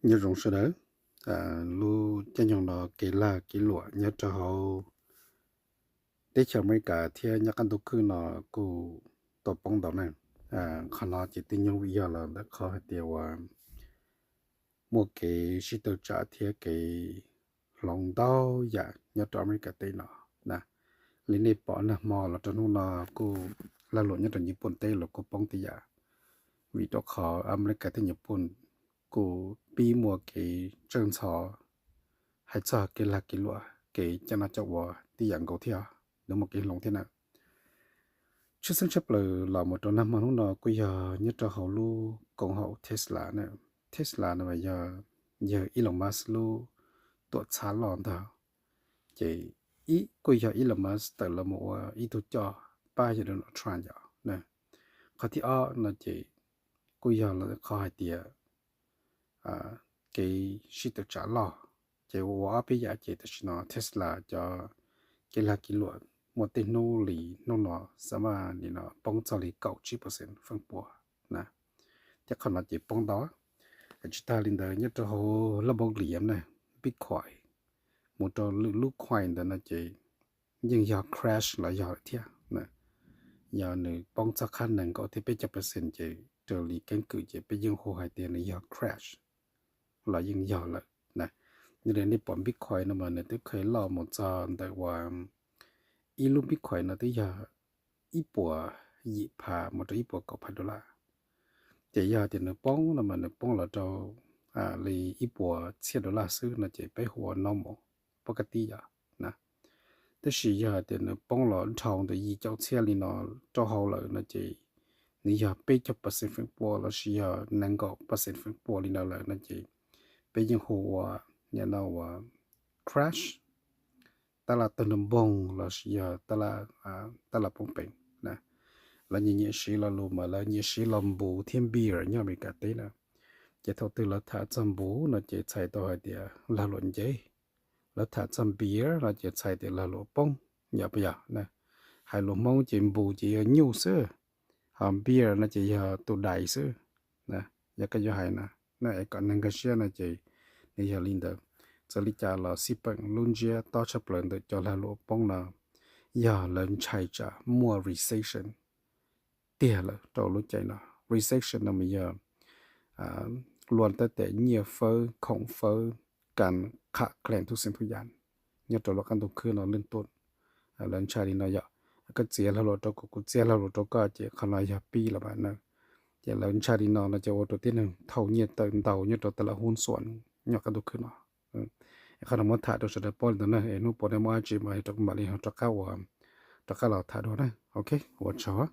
Nyob zoo sawv daws, lub caij nyoog no kev lag kev luam nyob rau hauv teb chaws Amelikas thiab nyob qab ntuj khwb no kuj tau poob ntau na. Qhov no ces tib nyuag vim yog los ntawm qhov hais tias uas muaj kev sib tawm tsam thiab kev hloov ntau yam nyob rau Amelikas teb no na. Li nej pom nag hmo los rau hnub no kuj lag luam nyob rau Nyij Pooj teb los kuj poob tib yam, vim rau qhov Amelikas thiab Nyij Pooj kuj pib muaj kev txawj ntxhov hais txog kev lag kev luam, kev coj noj coj ua tib yam nkaus thiab, nws muaj kev hloov thiab na. Tshwj xeeb tshaj plaws los mus rau nag hmo hnub no kuj yog nyob rau hauv lub koom haum Tesla na. Tesla no mas yog yawg Elon Musk lub tuam txhab loj ntag. Ces ib kuj yog Elon Musk tawm los mus ua ib tug coj pab yawg Donald Trump yom na. Qhov thib ob no ces kuj yog qhov hais tias kev sib tawm tsam loj, ces ua ob peb yam ces tam sim no Tesla cov kev lag kev luam muaj tej hnub li hnub no xav mas li no poob txog li kaum tsib percent feem pua na. Thiab qhov no ces poob ntau. Tsis tag li ntawd nyob rau hauv laj npaum liam na, Bitcoin mus rau lwm lub coin ntawd no ces yeej yog crash los yog lawm thiab. Yog nws poob txog qhab nees nkaum thiab peb caug percent ces raws li keeb kwm ces peb yeej hu hais tias nws yog crash los yeej yog lawm na. Yog li nej pom Bitcoin no mas nws twb kheev loj mus txog ntawm uas ib lub Bitcoin no twb yog ib puas yim phav mus rau ib puas kaum phav dollar. Ces yog tias nws poob no mas nws poob los rau li ib puas txhiab dollar xwb no ces peb hu ua normal, pov ka tib yom na. Tab sis yog tias nws poob los dhau ntawm yim caum txhiab li no rau hauv lawm no ces nws yog peb caug percent feem pua lossis yog nees nkaum percent feem pua li no lawm no ces peb yeej hu ua, nim no ua crash, tab laj tawg nrov npoog lossis yog tab laj poob peev na. Lawv nyiam nyiam siv lo lus mas lawv nyiam siv lo npuv thiab beer nyob Amelikas teb na. Ces thaum twg lawv tham txog npuv no ces txhais tau hais tias lag luam ncev, lawv tham txog beer no ces txhais tias lag luam poob, yog puas yog? Hais lus Hmoob ces npuv ces yog nyuj xwb, ho beer no ces yog tus dais xwb. Yog koj yuav hais na, es kom neeg nkag siab no ces nws yog li ntawd. Txawm li cas los xij peem lub ntsiab tob tshaj plaws ntawm cov lag luam poob no yog lawv ntshai tsam muaj recession tiag lawm rau lub caij no. Recession no mas yog luaj tab tes nyiaj fawb khoom fawb, kas qham klees tub xeem tub yam nyob rau lub qab ntuj khwb no leej tuaj. Lawv ntshai li no yom, koj txiav lag luam rau kuv, kuv txiav lag luam rau koj ces qhov no yog pib los mas na. Ces lawv ntshai li no no ces ua rau tib neeg thauj nyiaj tawm ntau nyob rau tab laj huv xuam nyob qab ntuj khwb no. Qhov no muab tham rau sawv daws paub li ntawd na, es hnub puas nej muaj dab tsi mas rau kuv mam li rov qab ua, rov qab los tham dua na. Ok, ua tsaug.